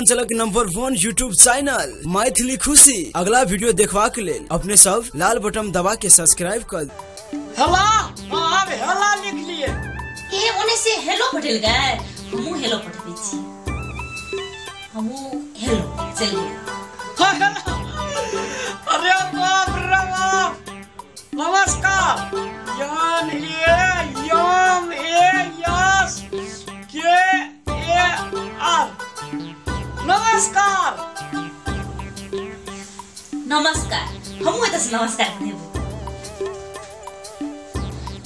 मिथिलांचलक number 1 YouTube channel Maithili खुशी। अगला वीडियो देखबाक लेल अपने सब लाल बटन दबा के सब्सक्राइब कर। हेलो अब हेलो लिख लिए ए ओने से हेलो पठेल गए, हमहु हेलो पठबै छी, हमहु हेलो चलिए। अरे बाप रे बाप, नमस्कार। यान ए यम ए यस के ए आर, नमस्कार। नमस्कार, हमहु एतऽ से नमस्कार देबो।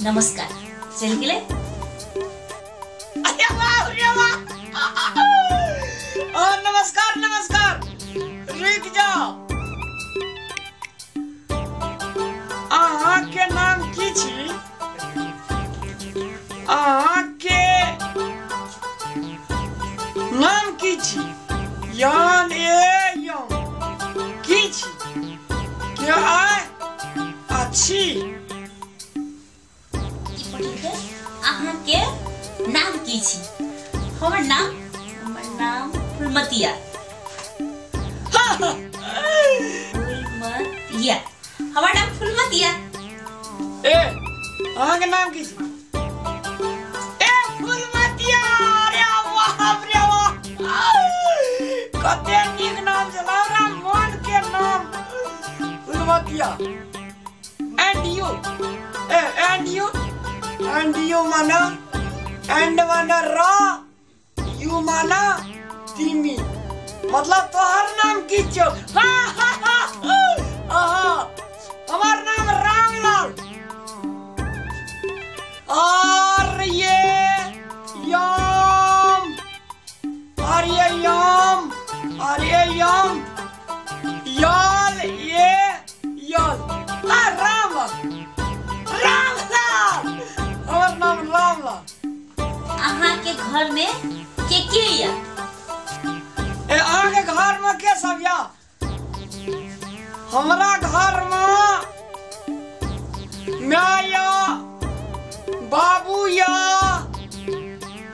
नमस्कार चल गेलै। अरे बाप रे बाप, नमस्कार नमस्कार। रुक जाओ, अहाँ के नाम की छी? अहाँ के नाम की छी? यान ए यम की छी? के आय अच्छी। अहाँ के नाम की छी? हमर नाम, हमर नाम फुलमतिया। फुलमतिया, हमर नाम फुलमतिया। ए अहाँ के नाम की छी? ए फुलमतिया। अरे बाप रे बाप, कते नीक नाम छै, हमरा मन के नाम Phulmatiya. And you, A and you, and you माना एंड माना रा, you माना तिमी, मतलब तोहर नाम की छौ? हाँ हाँ हाँ, हमार नाम रामलाल। और ये यम, और ये यम, और ये यम, याल ये याल। हाँ रामलाल, रामलाल, हमार नाम रामलाल। अहाँ के घर में के या? ए अहाँ के घर में के सब या? हमरा घर में my या, बाबू या,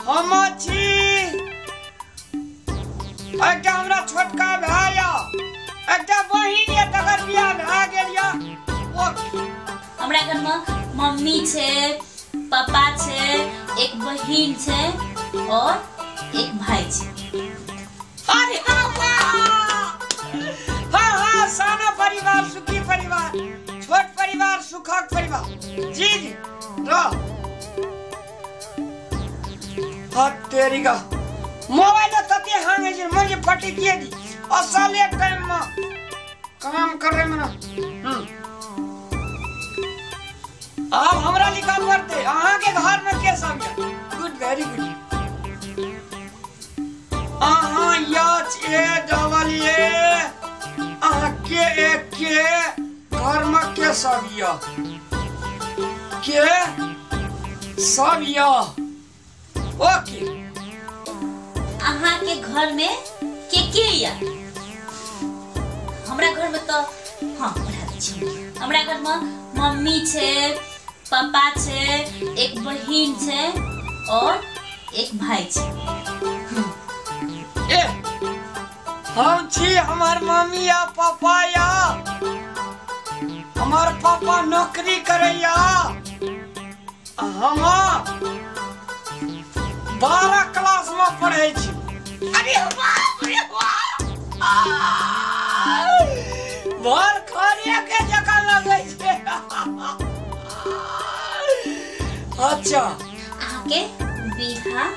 हम छी, एकटा हमरा छोटका भाय या, एकटा बहिन या, तकर बियाह भए गेल या। हमरा घर में मम्मी छै, पापा छै, एक बहिन छै और एक भाई छै। अरे हाँ हाँ, साना परिवार सुखी परिवार, छोट परिवार सुखक परिवार। जी जी रह। हाँ तेरी का मोबाइल तते हांगे छै, मुझे फटी किए दी असले टाइम में काम करे में ना। अब हमरा लिखा पड़ते अहाँ के घर में के सब या? Good, very good. अहाँ यच ए डबल ए, अहाँ के ए के घर में के सब या? के सब या? ओके। अहाँ के घर में के या? हमरा घर में तो हाँ पढ़ा दै छी। हमरा घर में मम्मी छै, पापा छै, एक बहिन छै और एक भाई छै। ए हम छी, हमार मम्मी या पापा या, हमार पापा नौकरी करैया, हम 12 क्लास में पढ़ै छी। अरे बाप रे बाप, भर खरे के जकाँ लगै छै। अच्छा, अहाँ के बियाह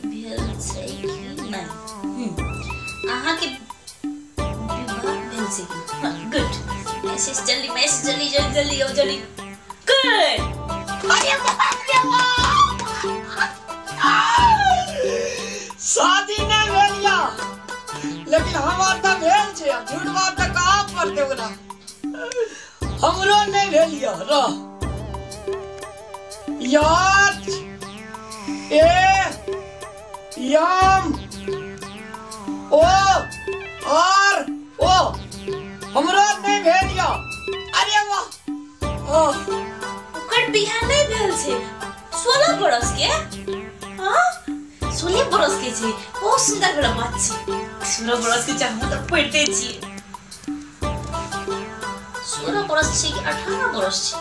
भेल छै कि नहि? अहाँ के विवाह भेल छै कि? गुड। मैसेज जल्दी, मैसेज जल्दी जल्दी जल्दी आओ जल्दी। गुड। अरे बाप रे बाप, शादी नहि भेल या, लेकिन हमर तऽ भेल छै। झूठ बात तऽ कहाँ पड़तै ओकरा, हमरो नहि भेल या। रह याच ए यम ओ आर ओ, हमरो नहि भेल या। अरे वाह, ओकर बियाह नहि भेल छै, 16 बरस के। हाँ 16 बरस के छै, बहुत सुंदर वाला बात छै। 16 बरस के चाहू त पढ़ते छी। 16 बरस छै कि 18 बरस छै?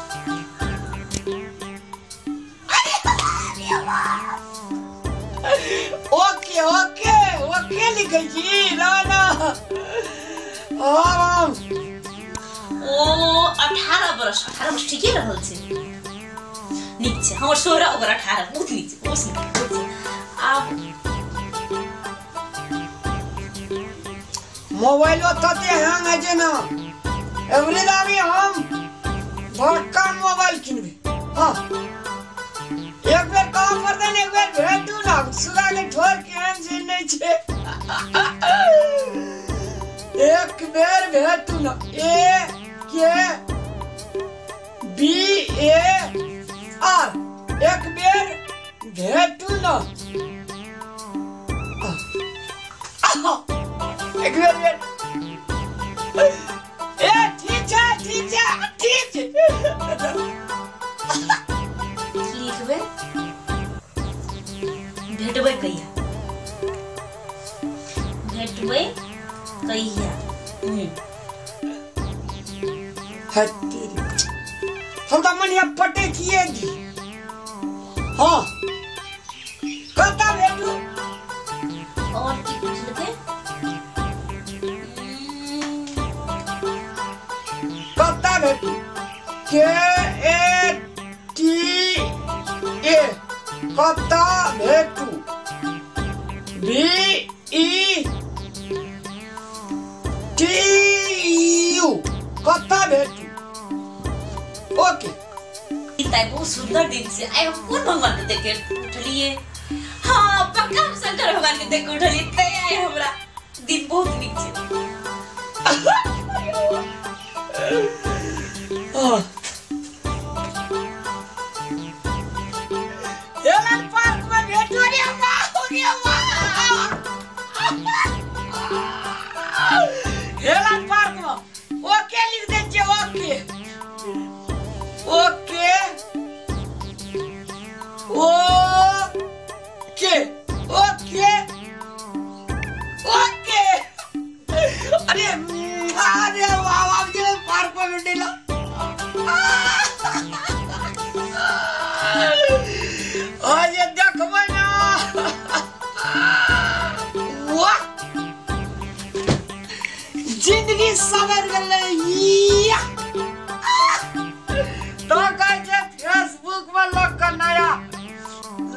ओके ओके ओके लिखै छी ना ना। ओ 18 बरस, 18 बरस ठीके रहल छै, नीक छै। हमर 16 ओकर 18 बहुत नीक छै, बहुत नीक छै। आब मोबाइलो तते हैंग होइ छै ना, एवरी दाबी हम बड़का मोबाइल किनबै। हाँ एक बेर कहाँ पड़तै ने, एक बेर भेटू ना, सुगा के ठोर केहन छै नहि छै। एक बेर भेटू ना। ए के बी ए आर, एक बेर भेटू ना, एक बेर भेट। ए ठीक छै ठीक छै ठीक छै। की लिखबै? भेटबै कहिया? भेटबै कहिया? हम तऽ मनिया पटे किए दी। हाँ कतऽ भेटू? और की पुछलकै? कतऽ भेटू? के ए टी ए कतऽ भेटू? बी ई टी यू कतऽ भेटू? ओके। आइ बहुत सुंदर दिन से आइ हम कोन भगवान के देख के उठलिए? हाँ पक्का हम शंकर भगवान के देख के उठलिए, तै आइ हमरा दिन बहुत नीक छै। हेलन पार्क में भेटू रे वाह रे वाह। हेलन पार्क में ओके लिख दे छियै। Okay okay okay okay okay. अरे अरे वाह वाह, जे पार्क में भेटेला। अरे देखबै ना, वाह जिंदगी सवर गेलै। तो कहै छै फेसबुक पर लोक के नया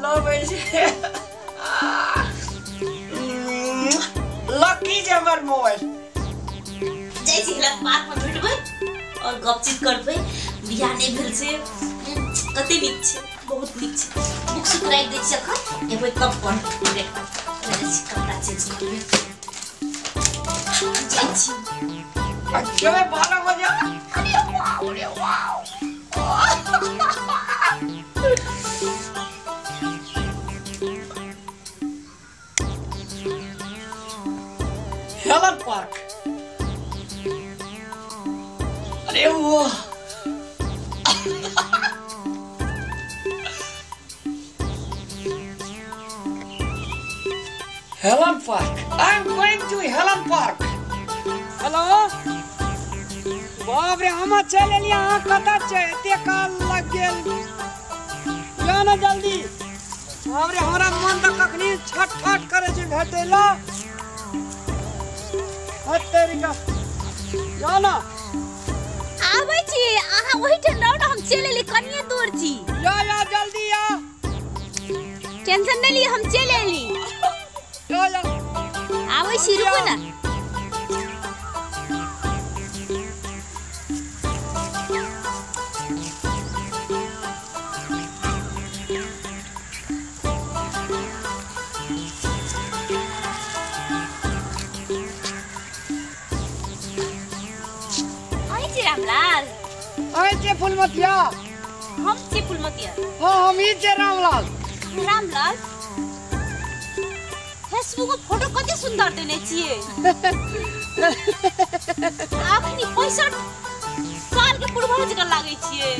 लबै छै। लकी छै हमर मोबाइल। जाइ छी हेलन पार्क में भेटबै और गपचित करबै। बियाह नहि भेल छै, कते नीक छै, बहुत नीक छै। बुक सुक राखि दै छी, अखन एबै तब पढ़बै। कपड़ा चेंज करबै, जाइ छी। जेबै 12 बजे। अरे वाह रे वाह। Helen park. अरे वाह Helen Park. I am going to Helen Park. Hello बाप रे, हम चलि एलियै। अहाँ कतऽ छै? एते काल लागि गेल। या ना जल्दी। बाप रे, हमरा मन तऽ कखनी छटफट करै छै भेटै लए। या ना आबै छी। अहाँ ओहिठाम रहू ना, हम चलि एली, कनिये दूर छी। या या जल्दी या, टेंशन नहि लिअ, हम चलि एली। या या आबै छी, रुकू ना। रामलाल। अहाँ के फुलमतिया? हम छी फुलमतिया। हाँ हम ही छी रामलाल। रामलाल फेसबुक पर फोटो कते सुंदर देने छियै। अखनी 65 साल के बुढ़वा जकाँ लागै छियै।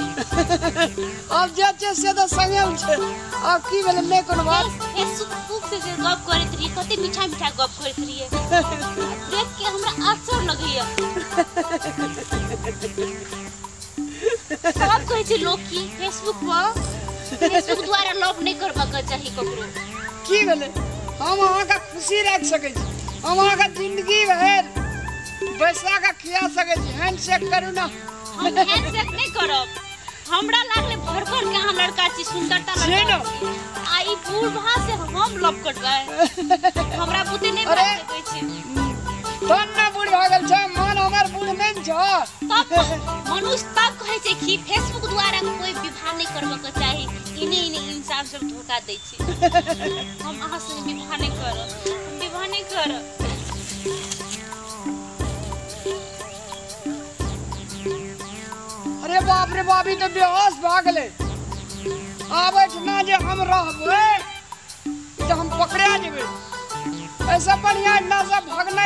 अब जे छै से तऽ संगे छै। आब की भेलै नहि कोनो बात। फेसबुक से जे गप करैत रहियै कते मीठा मीठा गप करैत रहियै, देख के हमरा आश्चर्य लगैया। सब कहै छै लोक की फेसबुक पर फेसबुक द्वारा लव नहि करबाक चाही ककरो। की भेलै हम अहाँके खुशी राखि सकै छी, हम अहाँके जिंदगी भरि बैसा के खिया सकै छी। हैंडशेक करू ना। हम हैंडशेक नहि करब। हमरा लागलै भर के अहाँ लड़का छी, सुंदरता लड़का छी, आ ई बूढ़ से हम लव करबै, हमरा बुते नहि भऽ सकै छै। तन ना बूढ़ भऽ गेल छै, मन हमर बूढ़ नहि छै। तब मनुष्य तब कहै छै कि फेसबुक द्वारा कोई विवाह नहि करबाक चाही, इने इने इंसान सब धोखा दै छै। हम अहाँ से विवाह नहि करब, हम विवाह नहि करब। अरे बाप रे बाप, ई तऽ बेहोश भऽ गेलै। आब एहिठिना जे हम रहबै तऽ हम पकड़ा जेबै। ऐसा बढ़िया एहिठिना से भगनाइ